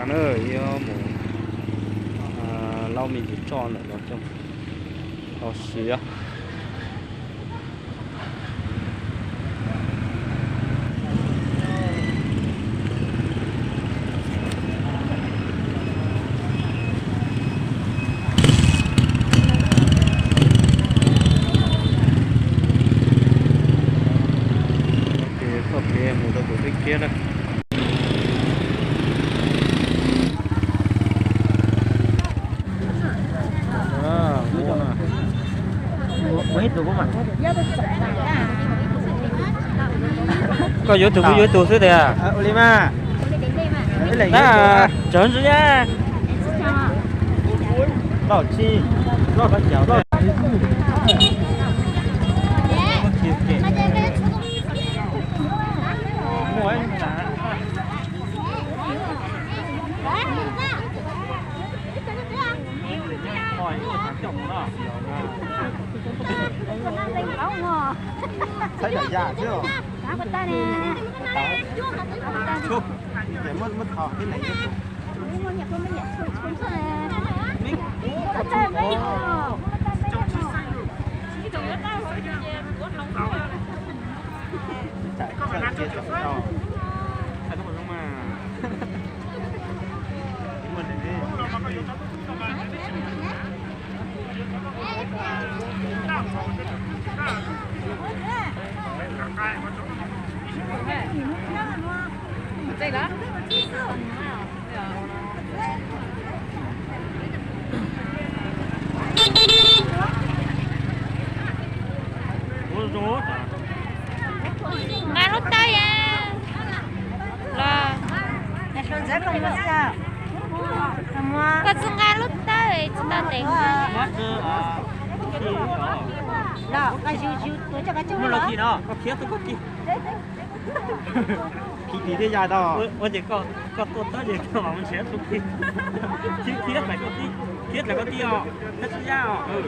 Na, yuav mus laub me ntsis tsoj ntawm no coj mus tau siav. Ces txoj kev mus rau tus Teb Kiab na. Koj yuav tus, kuv yuav tus xwb tiag. Tsawv ntsis. Nqa lub tawb ya. Los, koj tsis nqa lub tawb tsis tau ntev. Khiav tim tej yas tau. Ua ces koj tuaj tawb ces koj mam mus nrhiav tus khiav, khiav, khiav txais koj tij, khiav txais koj tij os, koj tsis yaj os.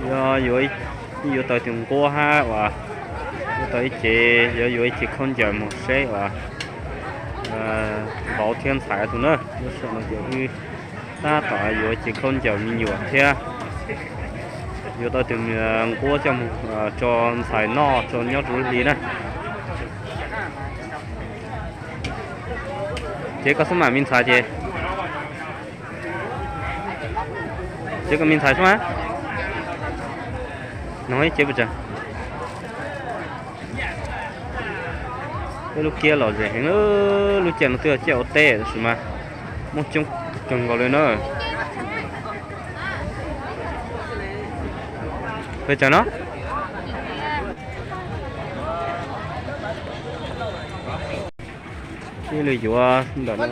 Yog yuav, yuav tau tus nquab hab uas yuav tau ib cev, yuav yuav ib cev khaub ncaws mus seb uas vauv thiab ntxhais tus na. Lub sij hawm no ces wb tab tom yuav ib cev khaub ncaws me nyuam thiab yuav tau tus nquab coj mus tso ntxhais noj tso nyob rau lub hli na. Ces koj xub mam me ntxhais ces, ces koj me ntxhais xwb mas. No ib ce puas tsawg? Peb lub kiab lom zem heev, lub caij no twb yog caij ua teb tab sis mas Hmoob coob kawg nkaus li na. Peb tsawg no? Ib lwm yuav ntawm no.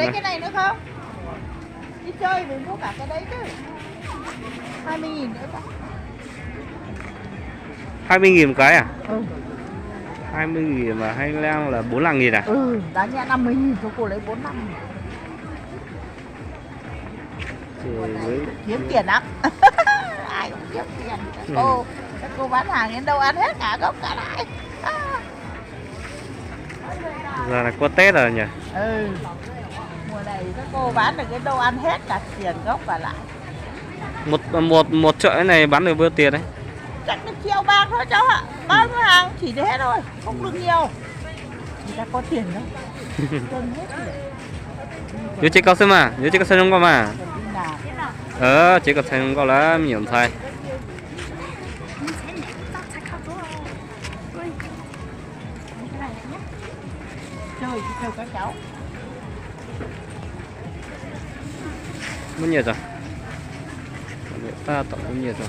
Hai mươi nghìn một cái à? Hai mươi nghìn mà hai lăng là bốn lăm nghìn à? Kiếm tiền lắm. Ai cũng kiếm tiền. Các cô, các cô bán hàng đến đâu ăn hết cả gốc cả lãi. Giờ là qua Tết rồi nhỉ? Mùa này các cô bán được cái đâu ăn hết cả tiền gốc và lãi. Một, một, một chợ thế này bán được bao nhiêu tiền đấy? Chắc được triệu bạc thôi cháu ạ. Bao nhiêu hàng chỉ thế thôi, không được nhiều. Người ta có tiền đâu. Dân hết tiền. Yuav ces koj xwb mas, yuav ces koj xwb zoo nkauj mas. Đi nào? Ces koj txhais nkauj lawm me nyuam ntxhais. Muab nyiaj tso. Tab tom muab nyiaj tso.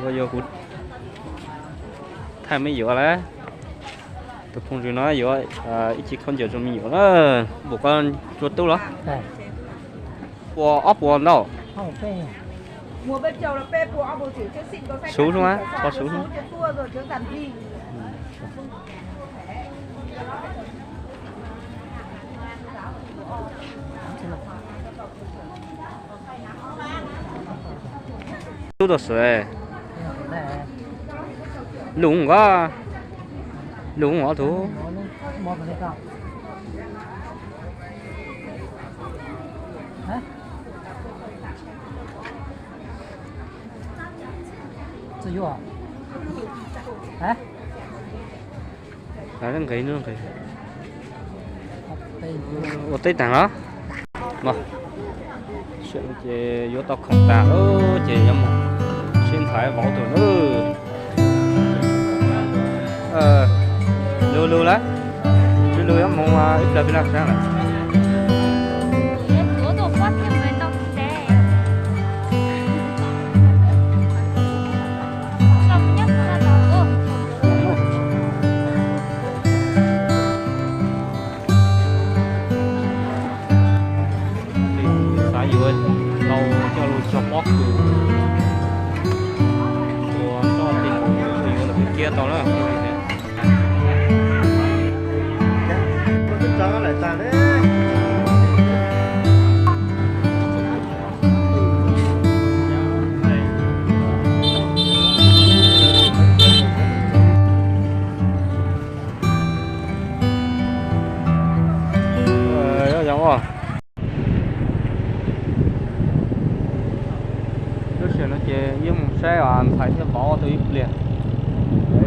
Ua yog kuv thaij me nyuam lawm. Tus phooj ywg no yuav ib ce khaub ncaws rau me nyuam na. Npaum koj tsua tub los? Puas ob puas ntau? Suv xwb, qhov suv xwb. Tub tau xwm. Lus nko, lus ob tug. Nqis, ua teb taag los? Ces yuav tau khoom taag lawm ces yuav mus sib ntxhais vauv tug lawm. Lug lug lawm, lug lug yuav mus ib plag peb laj saab lawm. Xav yuav tau coj lug tso pob kws ua toj tej yuav los kiag tau na. Lub sij hawm no ces wb mus saib ntxhais thiab vauv tau ib pliag,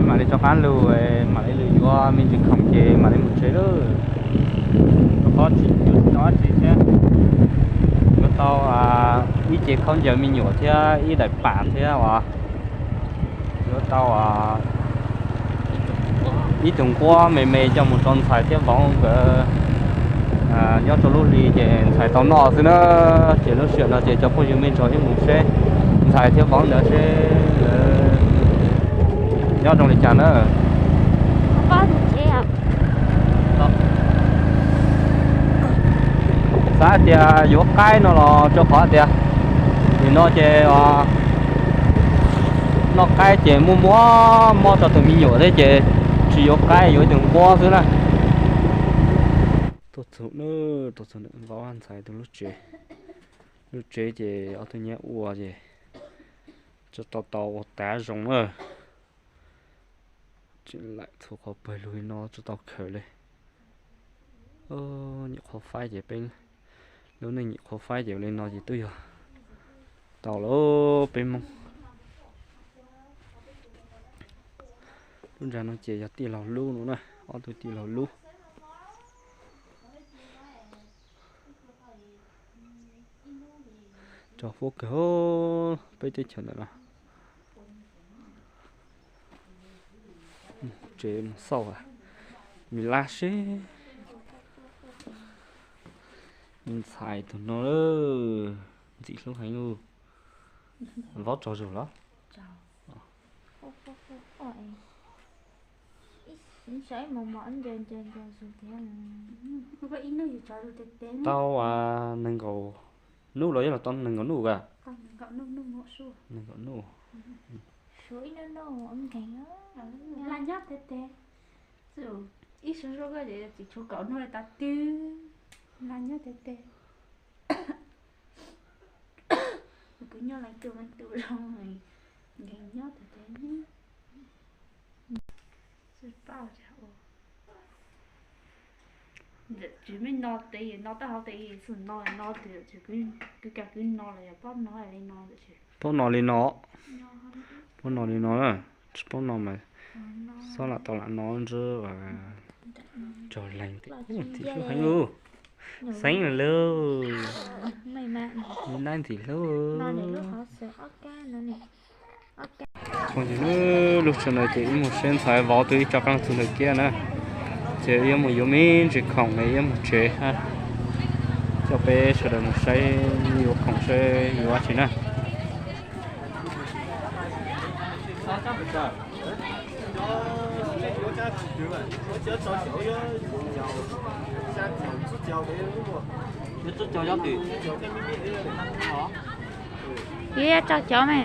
mam li rov qab lug, mam li lug yuav me ntsis khoom ces mam li mus tsev lawm. Rau qhov tsis nco dab tsi thiab, yuav tau ib ce khaub ncaws me nyuam thiab ib daim pam thiab os. Yuav tau ib tug nquab me me coj mus rau ntxhais thiab vauv nkawd nyob rau lub hli ces ntxhais tau noj xwb na. Ces lub sij hawm no ces cov phooj ywg me ntsis wb mus seb ntxhais thiab vauv ntawd seb lawv nyob zoo li cas na. Xav tias yuav qaib no los rau qhov tias nim no ces noj qaib ces muaj muaj mob rau tus me nyuam thiab ces tsis yuav qaib, yuav ib tug nquab xwb na. Tuaj txug, tuaj txug vauv ntxhais tus lub tsev. Lub tsev ces ob tug nyiam ua ces tsis tau tau ua tav zoo na. Tseem laim txhua qhov pawg lug li no tsis tau khaws li. Nyuam qhuav faib ces peb, lub neej nyuam qhuav faib ces ua li no ces twb yog tau lawm peb Hmoob. Lub nra no ces yog tij laug lub no na, ob tug tij laug lub. Tso huab kawg peb teb chaws ntawm no. Tsev mus xauj, me lab seb. Me ntxhais tus no ntxim hlub heev. Vauv tsaug zog los? Tau nees nkaum nub los yog los tau nees nkaum nub ka? Nees nkaum nub. Ib sub zuj koj tsis tshuav kaum nub tas twb nyob tes tes. Kuv nyob leej twg leej twg zoo, nkees nyob tus ces nyob. Tsis me no tes no tab hauv tes xum no no tes, kuv kag kuv no los yog pob no li no. Pob no li no. Pob no li no, tsis pob no mas xob lam tau lam no ntsw. Cog leeg tim hlub heev lauj. Xeeb lauj. Nab tim hlub. Lub tsev no ces ib mus seb ntxhais vauv twb ib co qeej txug ntawm kiab na. Ces yuav mus yuav me ntsis khoom es yuav mus tsev hab. Coj peb sawv daws mus saib yuav khoom saib yuav dab tsi na. Yuav rau cov me.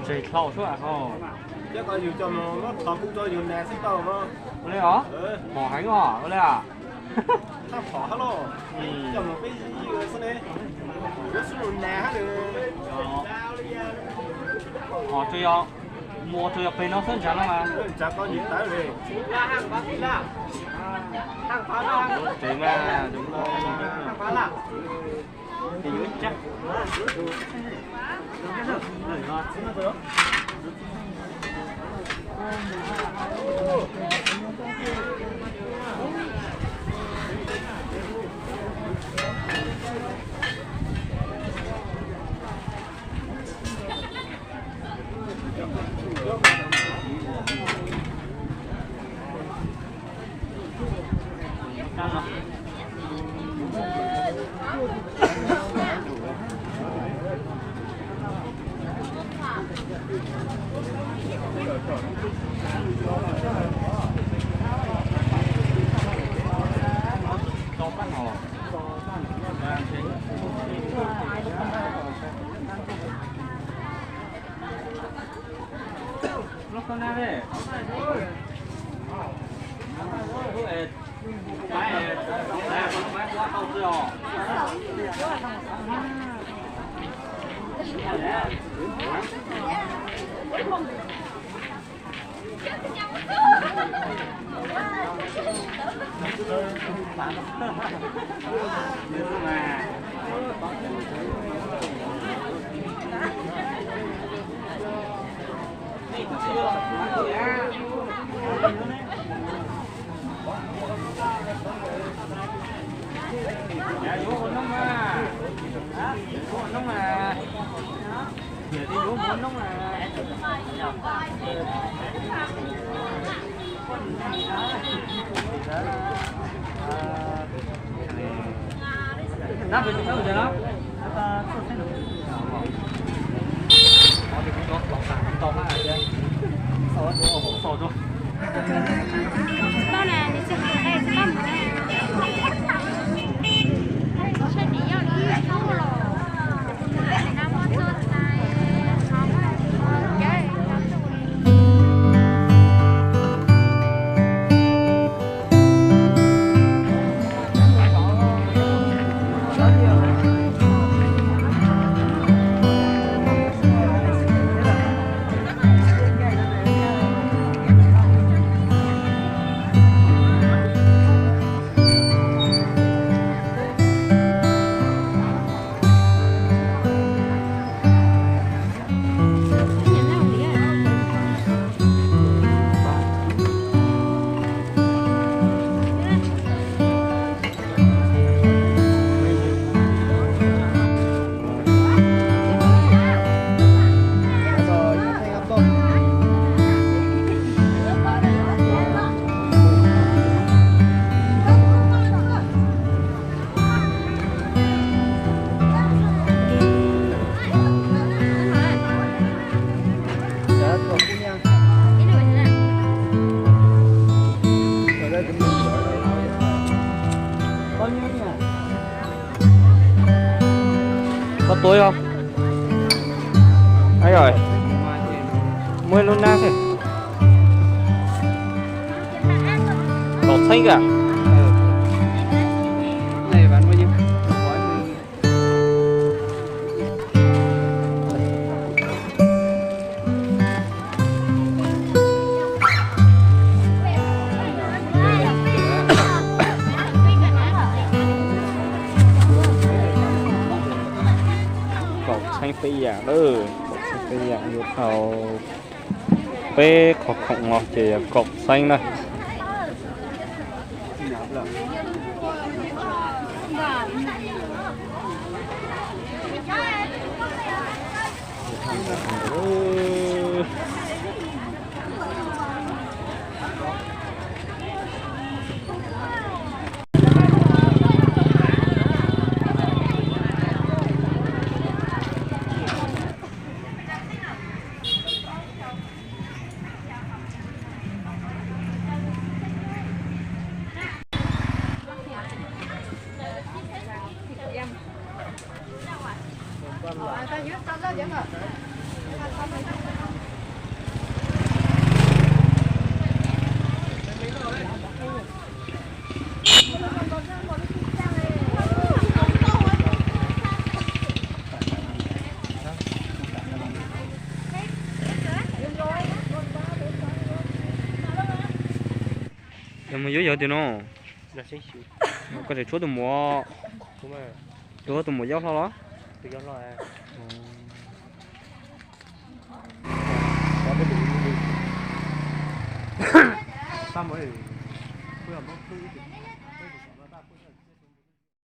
Ntseg dlhau suab hos. Ua li os, mos heev os, ua li a. Os, tsuas yog mus tsuas yog pem no xwb ntshav no mas. Tsev mas. Tua yog. Muaj lub nab xwb. Kaum txheeb kawg. Kaum txheeb peb yam lawm, kaum txheeb peb yam yuav tau peb qhov khoom no ces kaum txheeb na. Yog mus yuav yog tias no, koj tseem tshuav tus muam, tus tus muam yau hlo los?